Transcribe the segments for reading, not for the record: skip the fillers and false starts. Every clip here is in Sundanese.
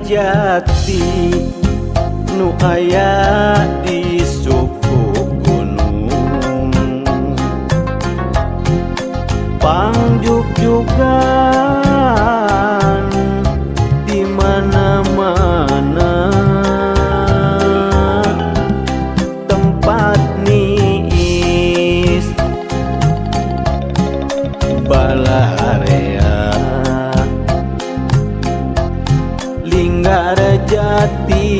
Jati nu aya di suku gunung, pangjugjugan di mana-mana, tempat niis balarea. Linggarjati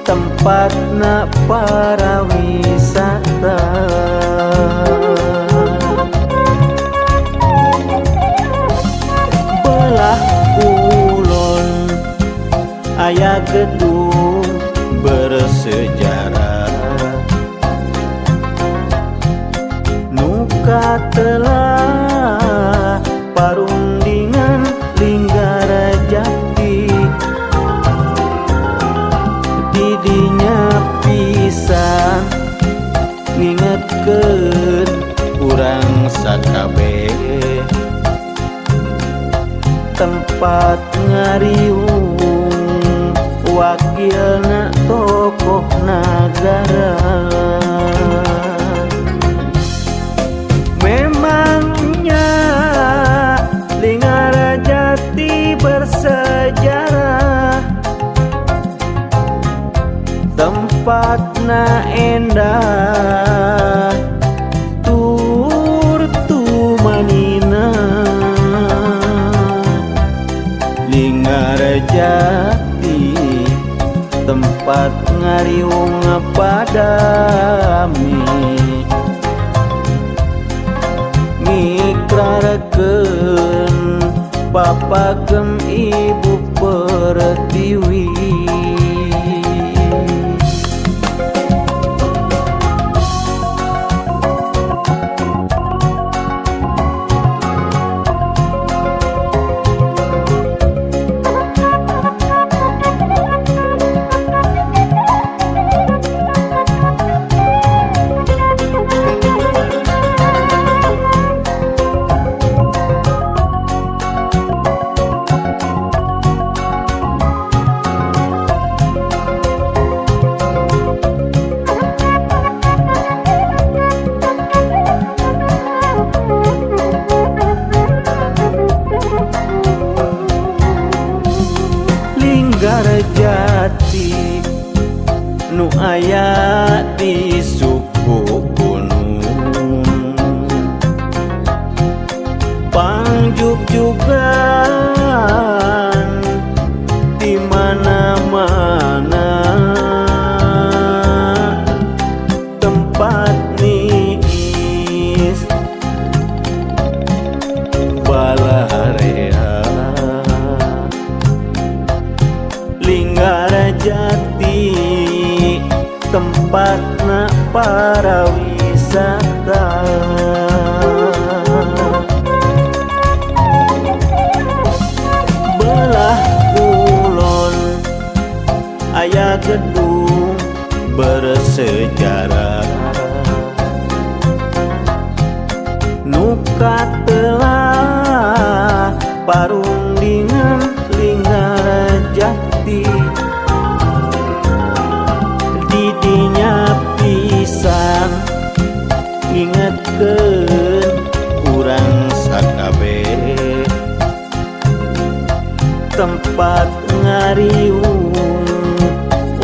tempatna para wisata. Belah kulon aya gedung bersejarah, nu katelah parundingan Linggarjati. Didinya pisan ngingetkeun urang sakabeh, tempat ngariung wakilna tokoh nagara. Memangnya Linggarjati bersejarah, tempatna endah tur tumanina. Linggarjati tempat ngariung padami, ngikrarkeun papagem Ibu Pertiwi. Linggarjati nu aya di suku gunung, pangjugjugan di mana-mana, tempat niis balarea. Linggarjati tempatna para wisata. Belah kulon aya gedung bersejarah, nu katelah parundingan Linggarjati. Didinya pisan ngingetkeun urang sakabeh, tempat ngariung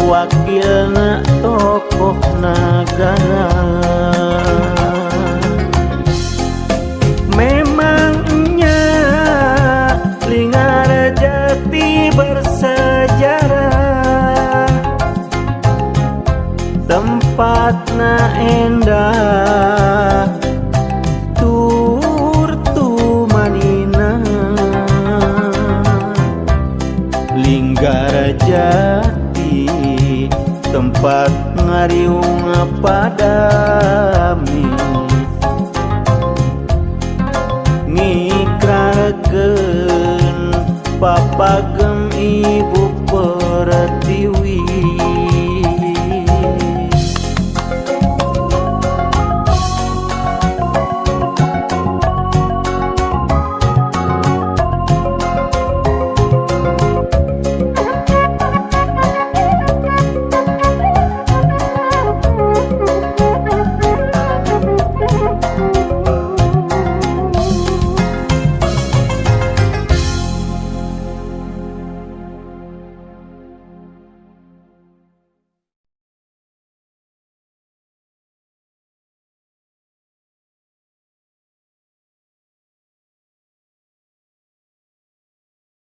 wakilna tokoh nagara. Memangnya Linggarjati bersejarah, tempatna endah tur tumanina. Linggarjati tempat ngariung padami.